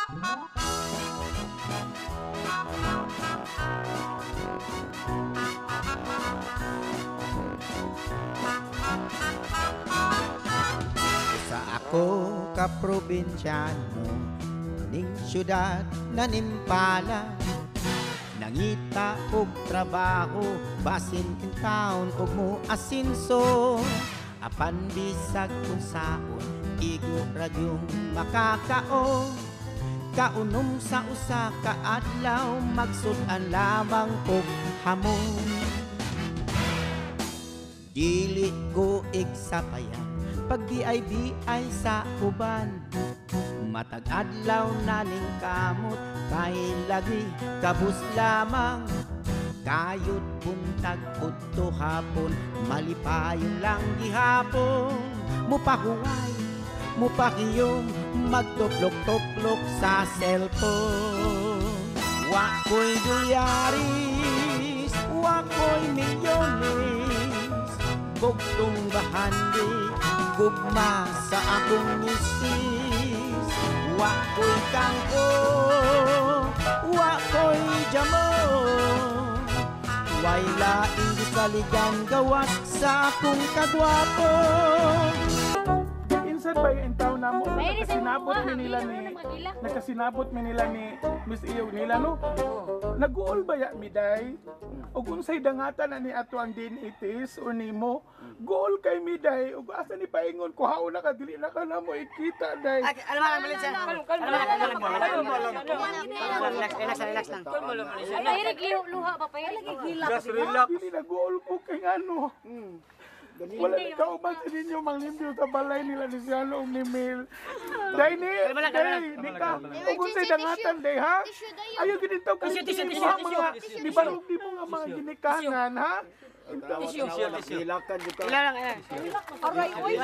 Sa ako ka probinsyano ning syudad na nimpala, nangita og trabaho basin in town og mo asinso. Apan bisag unsaon igo ra gyung makakaon, kaunom sa usa ka adlaw magsud-an lamang og hamon. Dili ko igsapayan pag BIBI sa uban, matag adlaw naning kamot kay lagi kabus lamang. Kayod buntag udto hapon malipayon lang gihapon, mupahuway mupakiyom magtuplok-tuplok sa cellphone. Wa ko'y dolyaris, wa ko'y milyones, bugtong bahandi gugma sa akong misis. Wa ko'y kangko, wa ko'y jamon, way laing gisaligan gawas sa akong kagwapo. Insan ba yung taon na mo? Nakasinabot mi nila ni nakasinabot mi nila ni Miss Iyo nila no. Naguol ba ya mi day? Og unsay dangatan na ni ato ang DNA test or nimo? Gool kay mi day. Og asa ni paingon ko haon na ka dili na ka namo ikita day. Relax, relax lang. Pahirig luha pa, pahirig hila. Just relax. Dili naguol ko kay ngano. Wala ni kauban sa ninyo manglimpyo sa balay nila ni Siano ug ni Mel. Day ni, day ni ka. Ug unsay dangatan day ha? Ayo gid intaw kay mga di barog di mo nga mga ginikanan ha? Gihilakan jud ka. Ila lang. Aray, oy.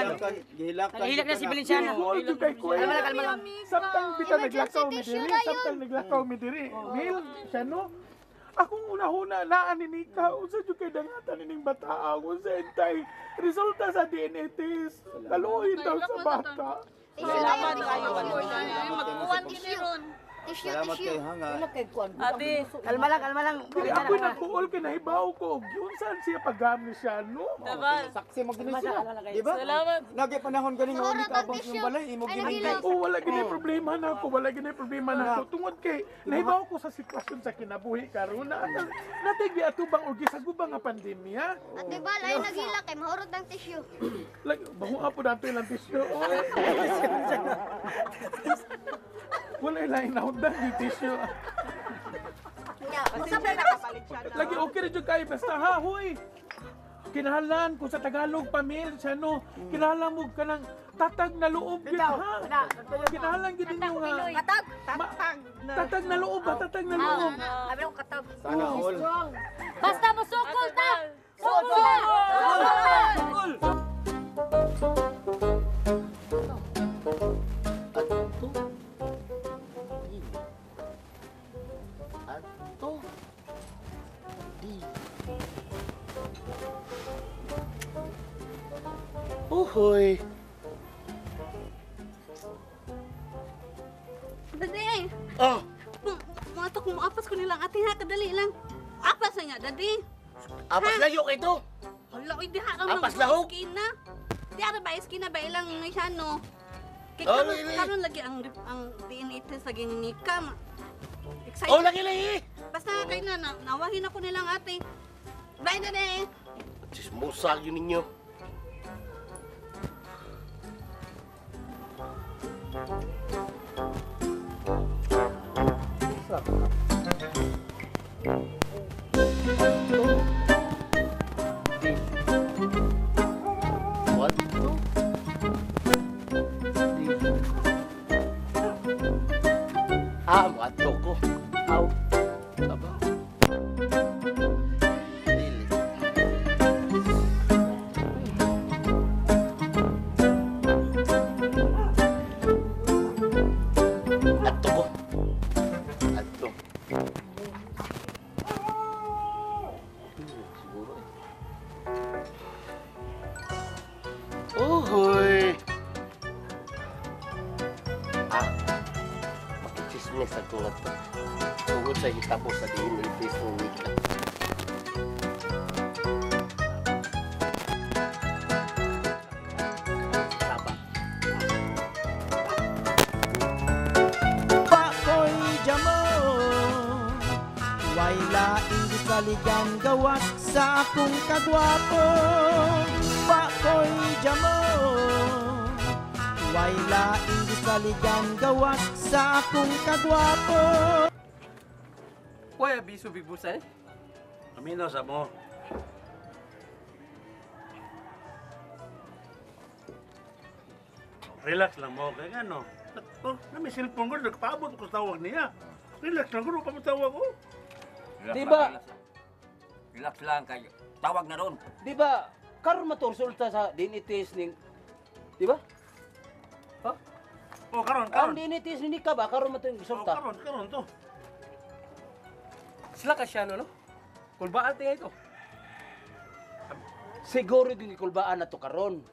Gihilakan. Nahilak na si Valenciano. Kalma lang, kalma lang. Samtang bitaw naglakaw mi diri, samtang naglakaw mi diri. Mel, Siano. Akong una-una naan ni Nika, unsa jud kay dangatan ining bataa, unsa entay resulta sa DNA test. Kaluoy daw sa bata. Salamat kayo. Magkuwan kini ron. Salamat kay hanga. Ate, kalma lang, kalma lang. Dili ako nagkuol kay nahibaw ko og unsan siya paggamit siya no. Saksi mo gini sila. Di ba? Salamat. Nagay panahon ganing wala ka abang yung balay imo gini. Oh, wala gini problema na ako, wala gini problema na ako. Tungod kay nahibaw ko sa sitwasyon sa kinabuhi karon na natay atubang og gisagubang nga pandemya. Ate Bal, ay naghilak kay mahurot ang tissue. Like baho po dato ilang tissue. Oy. Wala ilain na hugdan di tissue. Lagi okay na jud kayo basta ha, huy. Kinahanglan ko sa Tagalog pamil siya no. Kinahanglan mo kanang tatag na loob gyud ha. Kinahanglan gyud ninyo nga Katag. Tatag na loob ba, tatag na loob. Abi ko katag. Sana all. Basta mo sukol ta. Sukol ta. Sukol. Ato. Ato. Di. Uhoy. Daddy. Oh. Mga to kung apas ko nilang ate ha, kadali lang. Apas na nga, daddy. Apas layo kay to. Hala, oy, diha ka Apas lahok. Skin na. Di ara ba skin na ba ilang siya no. Kay Oh, karon lagi, lagi. karon lagi ang DNA test lagi ni Nika. Excited. Oh, lagi lagi. Basta kay na nawahin ako nilang ate. Bye, daddy. Chismosa yun ninyo. What? Two, three. Ah, muadto ko. Aw. Aba. Dili. Adto ko. Adto. Siguro eh. Uhoy. Ah, Witness ako nga to. Tungod sa hitabo sa DNA test ng Nika. Taba. Pakoy jamo, way laing gisaligan gawas sa akong kagwapo. Pakoy jamo, way laing gisaligan gawas sa akong kagwapo. Why abiso Big Boss eh? Aminaw sa mo. Relax lang mo. Kaya nga no. Oh, na may cellphone ko, nagpaabot ko sa tawag niya. Relax lang ko, pamutawag ko. Di ba? Relax lang kayo. Tawag na ron. Di ba? Karon man to resulta sa DNA test ning, di ba? Ha? Oh, karon, Ang karon. DNA test ni Nika ba karon man to yung Oh, resulta? karon, karon to. Sila ka siya no, no? Kulbaan tingay ito. Siguro yung ikulbaan na to karon.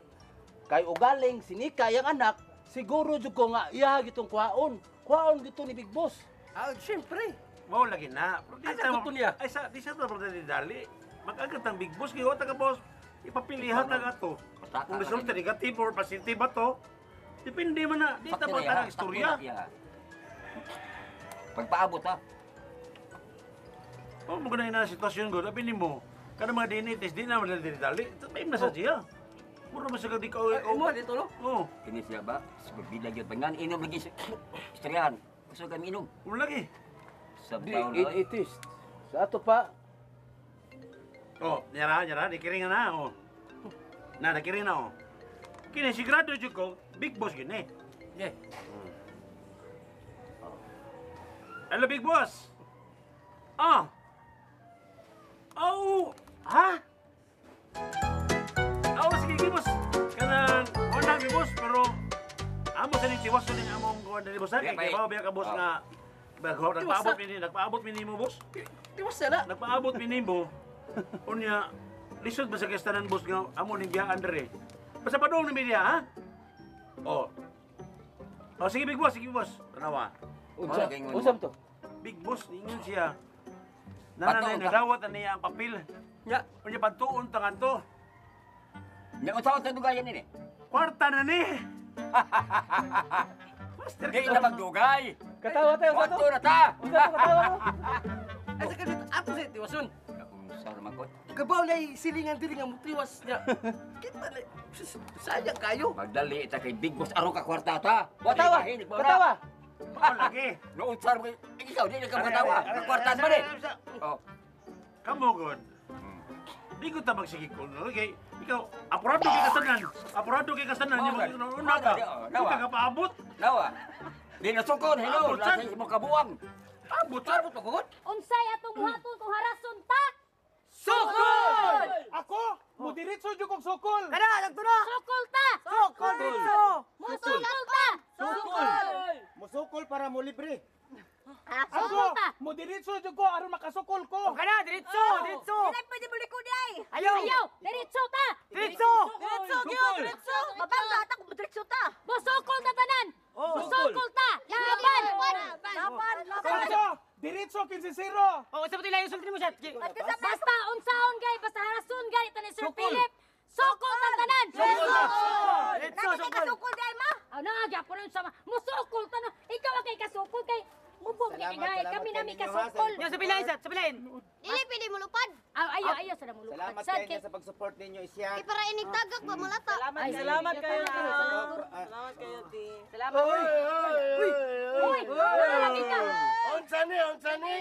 Kay ugaling si Nika yang anak, siguro jud ko nga iya gitong kuhaon. Kuhaon gito ni Big Boss. Ah, siyempre. Mao lagi na. Pero di Asa sa ko to niya? Ay sa di sa to di dali. Mag-agad ang Big Boss kay ka boss. Ipapilihan na nga to. Kung resulta negative or positive ba to? Depende man na. Di ta Sakto na ba iya, ang istorya. sakto na iya. Pagpaabot ha. Oh, mo na na sitwasyon ko. Sabi nimo, kada mga DNA test di na man dali dali. May na sa siya. Mura man sa di ka. Mo dito no? Oh, Kini siya ba? Siguro bilang yun. Pangan inom lagi sa istoryahan. Gusto kami inom. wala lagi. Sa taon DNA test. Sa ato pa, Oh, nyara, nyara, dikiring na oh. Na, nakiring na oh. Kini sigurado jud ko, Big Boss gini. Yeah. Hello, Big Boss. Ah. Oh, ha? Oh, sige, sige, boss. Kanang, wala, Big Boss, pero amo sa ni tiwas ni among kuan diri boss. Kay Kaya, bawo biya ka boss Ah. nga bago nagpaabot mi nagpaabot mi nimo boss. Tiwas na. Nagpaabot mi nimo. Unya lisod ba sa kastanan boss nga amo ning biyaan diri. Basta padung ni media ha? Oh. Oh, sige Big Boss, sige Big Boss. Tanawa. Unsa? Wala, Unsa man to? Big Boss ningon siya. Nananay Patuon ta. nadawat na niya ang papel. Nya. Unya pagtuon ta ngadto. Nya unsa sa dugayan nini? Kwarta na ni. Master Di na magdugay. Katawa tayo sa to. Wato na ta. Unsa to katawa mo? Ay, sa kanito, ato sa tiwason. Unsa raman ko? Kabaw na silingan diri nga mutiwas niya. Kita na, sayang kayo. Magdali ita kay Big Boss araw ka kwarta ta. Katawa. Katawa. Mao lagi. No unsa raman ikaw di na ka makatawa. Kwarta man eh. Oh. Kamo god. Di ko ta magsige ko no kay ikaw apurado kay kasanan. Apurado kay kasanan Mao niya gani. una ka. Mao gani, oh, Di nawa. ka kapaabot. Nawa. Di na sukon, hello. Abot, sad. Nasa mo kabuang. Abot sad. Abot ako, god. Unsay atong buhaton kung harason ta? Sukol! Ako, mudiretso jud kog sukol. Kana, nagtuna! Sukol ta! Sukol diretso! Musukol ta! Sukol! Musukol para mo libre. Ako, Sukol ta! mudiretso jud ko aron makasukol ko. Kana, diretso! Diretso! Dili pwede mo likod ay. Ayaw! Ayaw! Diretso ta! Diretso! Diretso gyud, diretso. Mabangga ta kung diretso ta. Musukol ta tanan! Musukol ta! Laban! Laban, laban. Diretso, diretso 15-0. Oh, sa pati lang yung sulti mo siya. Basta unsaon gay, basta harason gay ta ni Sir Philip. Sukol ta tanan! Diretso, Nani kay sukol! kasukol di ay ma? Aw na gyapon na sa musukol ta na. Ikaw ang kay kasukol kay mubog ni Salamat, kay salamat kami kay nami ninyo, ha, kasukol. Yung sa pilain, sa pilain. Dili pwede mo lupad. Aw ayo ayo sa namulupad. Salamat Sad kayo kay sa pag-support ninyo isya. Kay para inig tagak ba malata. Ay, salamat kayo. Salamat kayo, ti. Salamat. Uy! Uy, wala lagi ka. Unsa ni? Unsa ni?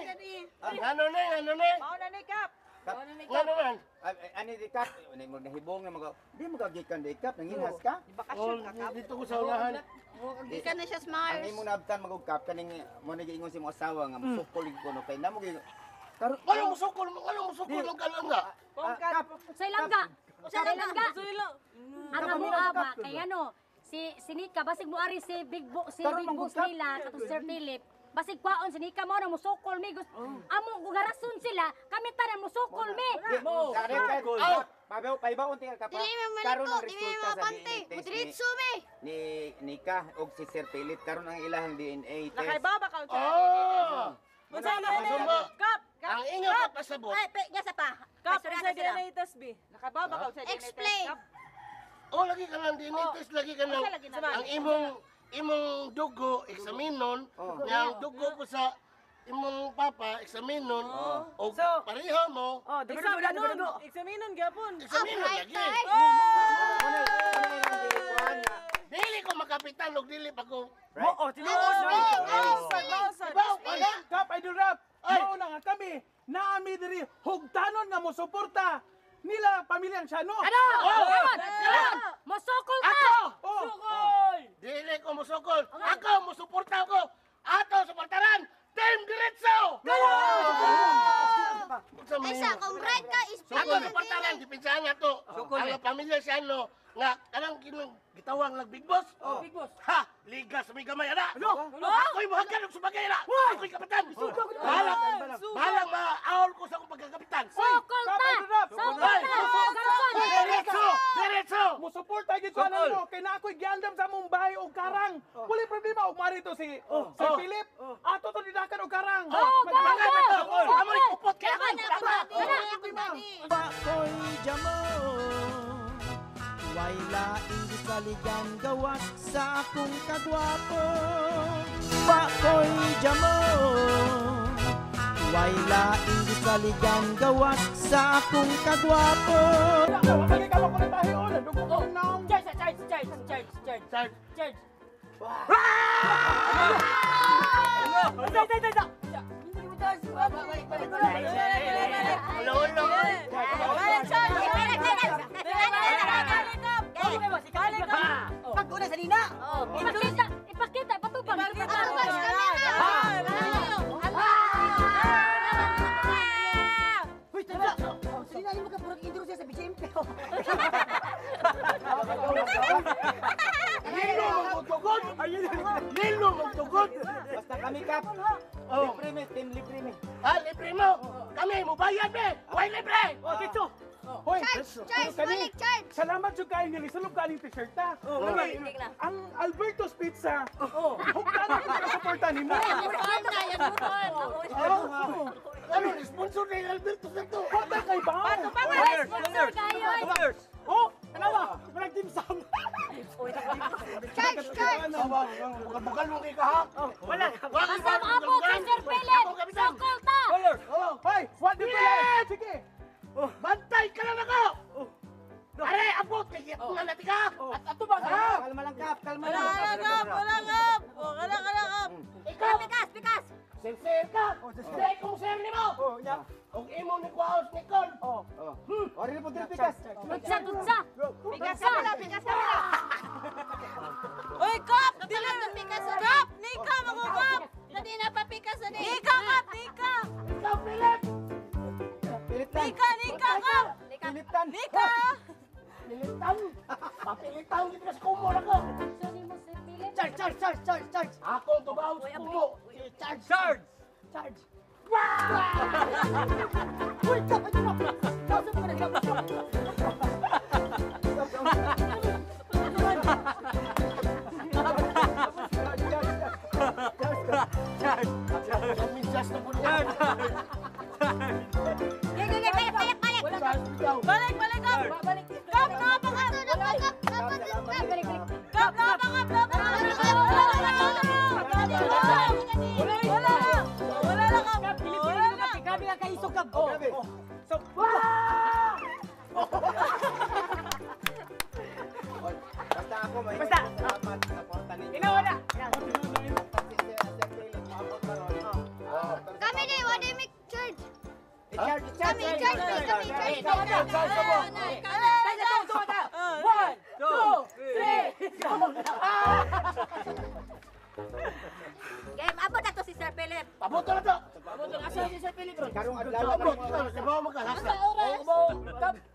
Ano ni? Ano ni? Mauna ni Kap. Ano man? Ani di kap, ani mo nahibong nga mga di mo kagikan di kap, nanginhas ka. Bakasyon ka, Kap. Dito ko sa unahan. Gikan na siya Ang Mars. imong naabtan magog kap kaning mo na giingon si imong asawa nga musukol ko no kay namo gi karon Ano musukol? Ano musukol ang kalangga? Kap, Sa langga. Sa langga. Ang amo ba kay ano si si Nika basig mo ari si Big Bo, si Karon Big Boss manggugkap. nila katong Sir Philip. Basig kwaon si Nika mo na musukol mi. Amo kung harason sila, kami tanan musukol mi. Pabaw, paibaw unti ka pa. Dili man Karon malito, ang dili man resulta sa mapante. DNA test Mudiretso mi. ni Nika og si Sir Philip karon ang ilahang DNA test. Nakaibaw ba ka unsa? Oh! Unsa na Sumbo. Kap! Ang inyo kapasabot. Ay, pe, nga sa pa. Kap, unsa DNA test bi? Nakaibaw ba ka unsa DNA test? Explain. Oh, lagi ka ng DNA test, lagi ka ng ang imong dugo eksaminon, nya ang dugo po sa imong papa eksaminon, og pareho mo. Oh, examinon. Examinon gyapon. Eksaminon lagi. Dili ko makapitan og dili pa ko. Oo, tinuod. Diba? Kap, Idol Rap, mao na nga kami, naami diri hugtanon nga mo suporta nila pamilyang siya, no? Ano? Karon! Karon! Musukol ta! Ako! Oh. Sukol! Dili ko musukol. Ako musuporta ko. Ato suportaran. Team Diretso! Ay sa kung right ka is Ako suportaran depensahan nato. Ang pamilya siya no nga kanang gitawang lang Big Boss. Oh. Big Boss. Ha, liga sa may gamay ana. Ako'y muhagkan og subagay ana. Ako'y kapitan. Bahalang bahalang maawol ko sa akong pagkakapitan. Sukol ta! Sukol ta! Garson! Diretso! Diretso! Musuporta gid ko ano mo kay na ako'y giandam sa Mumbai og karang. Wala problema og marito si Sir Philip. Ato to didakan og karang. Oh, go, go! Amoy kupot kaya Ako na ako daddy. Bakoy jamo. Way laing gisaligan gawas sa akong kagwapo. Bakoy jamo. Way laing gisaligan gawas sa akong kagwapo. Kaya ka mo tayo dugo ko naong. Charge, charge, charge, charge, charge, Charge. charge. Ay, ay, ay, ay. Ulo, ulo. Pag-una sa nina. Ipakita! Ipakita! Patubang! Ako sa camera. Uy, tanda. Sa nina mo ka purag intro siya sa BJMP. Lilo magtugod. Lilo magtugod. Basta kami kap. Oh. Libre mi, team libre mi. Ah, libre mo. Kami mubayad me. Way libre. Oh, Tito. Hoy, Charge, charge, kani, balik, charge. Salamat jud kayo nga lisulob ka aning t-shirt ta. Kani, ang Alberto's Pizza. Hugtanon ko suporta nimo. Ano, sponsor ni Alberto sa to. Wala kay ba? Sponsor kayo! Oh, tanawa, walang team sam. Charge, charge. Bukal mo kay ka ha. Wala. Basta maabot si Sir Philip! Sukol ta! Hoy, what do you Sige. Bantay ka lang ako. Are, abot kay nga natin ka. At ato ba? Kalma lang kap, kalma lang. Wala kap, wala kap. Wala ka kap. Ikaw, Pikas! Pikas! sir ka. Dahil kung sir ni mo. Oh, nya. Og imo ni Kwaos Nicole. Oh. Ori po diri pikas. Tutsa! Tutsa! Pikas ka pala, pikas ka pala. Uy, kap! Dili Pikas Kap! Nika, mga kap! Dali na pa pikas ani. Nika, kap! Nika! Ikaw, Philip. Pilitan. Nika, nika, kap! Pilitan. Nika! Pilitan. Papilitan gid ka sa kumo na ko. Charge, charge, charge, charge, charge. Akong tubaw sa kumo. Charge. Charge. Charge. Uy, kap! Ito na! Kap, sa mga nagkap! Minsas na po niya. Gay, gay, gay! Balik, balik, balik! Balik, balik, kap! Kap, napa, kap! Ato na pa kap, napa kap. Balik, balik! Kap, napa, kap! Napa, kap! Wala, wala, wala! Wala! Wala na, kap! Wala na! Grabe ka kaisog, kap! Oh, grabe. So, Basta ako may Basta. salamat sa suporta ninyo. Inawa na. Basta si Sir Philip maabot karon. Kami ni wala mi charge. I-charge, i-charge. Kami charge, kami charge. One, two, three. Game, abot na to si Sir Philip. Abot na to. Asa si Sir Philip ron? Karong adlaw Abot ka sa bawo magkahasa.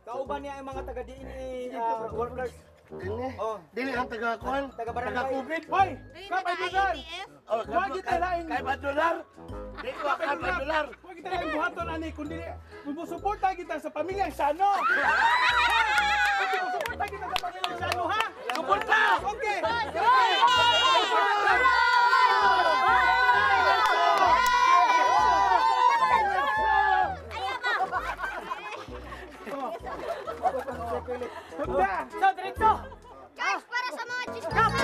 Kauban niya ang mga taga DNA workers. Dili. Dili ang taga kuan, taga COVID. Hoy, kapay dolar. Oh, Wa kita lain. Kay ba dolar? Di ko kay ba dolar. Wa kita lain buhaton ani kundi musuporta kita sa pamilyang Sano. Okay, musuporta kita sa pamilyang Sano ha. Suporta! Okay. Hugda. So, diretso. Charge para sa mga chismosa.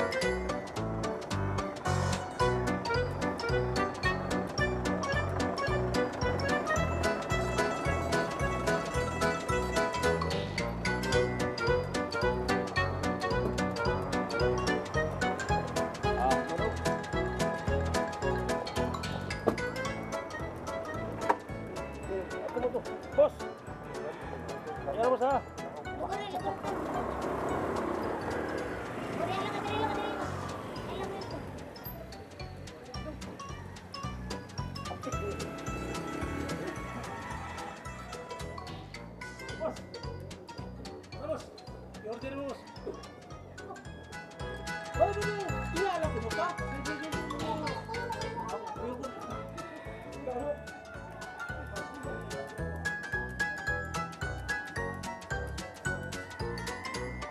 Boss. Yan boss ha. Boss. Boss. I-order mo boss. Hoy, dili. Iyala ko mo ka.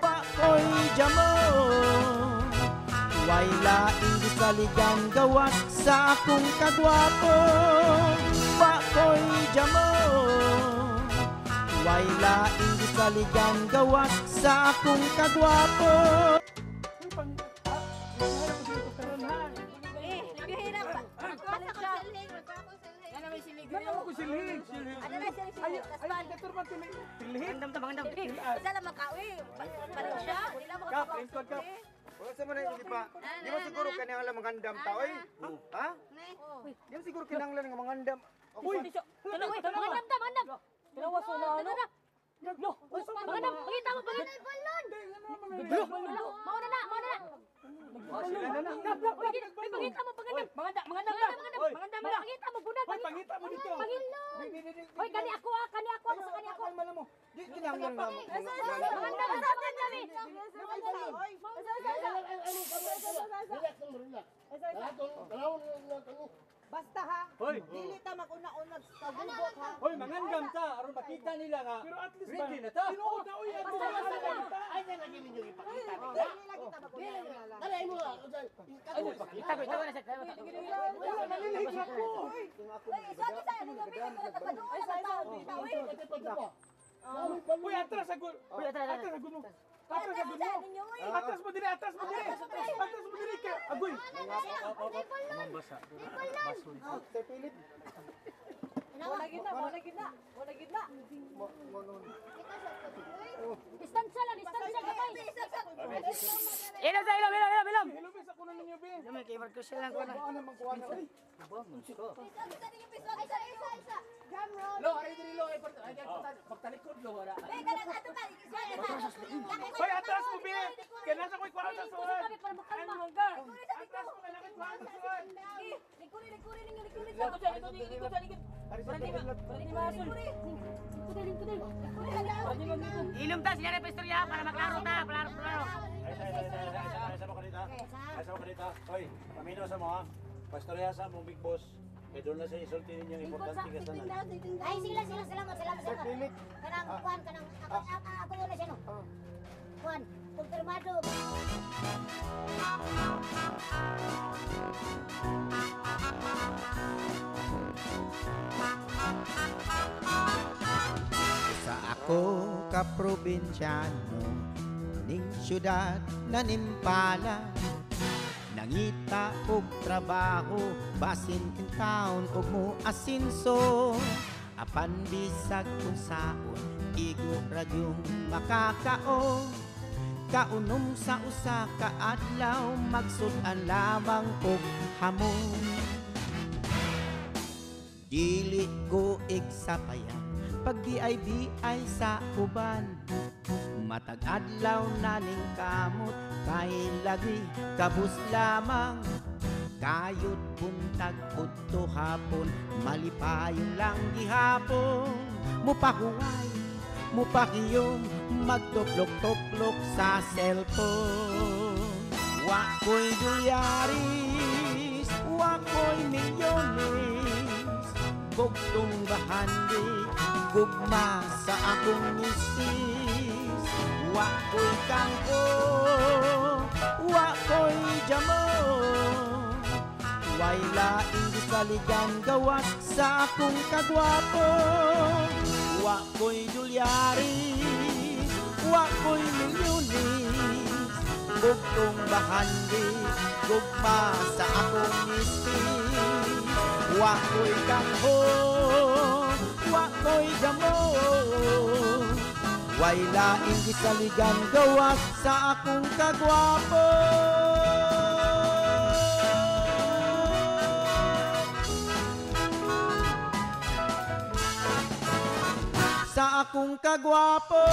Pakoy jamo. Way laing gisaligan gawas sa akong kagwapo. Pakoy jamo. Way laing gisaligan gawas sa akong kagwapo. Uy, pang ah, ko dito karon ha. Eh, naghihirap pa. Magkuha sa silhig, magkuha ko silhig. Ano ko silhig? Ano na silhig? Ay, ay, katur man tilhig. Basta lang makawi. Pareho siya. Di lang Kap, makakawa. lingkod kap. Wala sa man na hindi pa. Di ba siguro kinahanglan mangandam ta oy? Ha? Di ba siguro kinahanglan nga mangandam? Uy, Uy, magandam ta, magandam. Tara na. Magandam, pangita mo, pangita. Mauna na, mauna na. Uy, pangita mo, pangandam. Magandam, magandam, magandam. Pangita mo, bunal, Hoy, pangita mo dito. Hoy, kani ako ah, kani ako, basta kani ako. Ay, mo. Di kinahanglan nga. Magandam, magandam eh. Relax lang, relax. Tanawon na kami. Basta ha, Hoy. dili ta mag-una-una sa gubok ha. Hoy, mangandam ta aron makita nila nga. Pero at least ba? Ready na ta. Tinuod na, uy, at least ba? Ay, na lagi ninyo ipakita. Dili lang kita mag-una-una lang. Dali mo. Wala, nalilhig na ko. Uy, atras agud. Uy, atras agud mo. Atras agud mo. Atras mo dili, atras mo dili. Atras mo dili kay agoy. Basa. Sir Philip. Wala gid na, wala gid na. Wala gid na. Distansya lang, distansya gamay. Ilom sa ilom, ilom, ilom, ilom. Hello, bis ako na ninyo, be. Kay Marcos lang ko na. Lo, ay diri lo ay pagtalikod lo wala. Hoy, atras mo, be. Kaya nasa ko'y kuhaan sa suod. Kami para makalma. Atras mo, kailangan kuhaan sa suod. Ilom ta sila pa istorya para maklaro ta, klaro, klaro. Ay, ay, ay, ay, ay, ay, sa mo kanita. Ay, sa mo kanita. Hoy, pamino sa mo ha. Pastorya sa mong big boss. Kay doon na sa isulti ninyo importante ka sa Ay, sige lang, sige lang. Salamat, salamat, Sir salamat. Philip. Kanang, kuan, kanang, ako, ako muna siya, no? Kuan, kumpirmado. Sa ako ka probinsyano ning syudad na nimpala nangita og trabaho basin in town og mo asinso apan bisag kung saon igo ra gyung makakaon kaunom sa usa ka adlaw magsud-an lamang og hamon. Dili ko igsapayan pag BIBI sa uban. Matag adlaw na ning kamot kay lagi kabus lamang. Kayot buntag udto hapon malipayon lang gihapon. Mupahuway Mupakiyom magtuplok-tuplok sa cellphone. Wa ko'y dolyaris, wa ko'y milyones. Bugtong bahandi, gugma sa akong misis. Wa ko'y kangko, wa ko'y jamo. Way laing gisaligan gawas sa akong kagwapo. Wa ko'y dolyaris, wa ko'y milyones. Bugtong bahandi, gugma sa akong misis. Wa ko'y kangho, wa ko'y jamo. Way laing gisaligan gawas sa akong kagwapo. Sa akong kagwapo.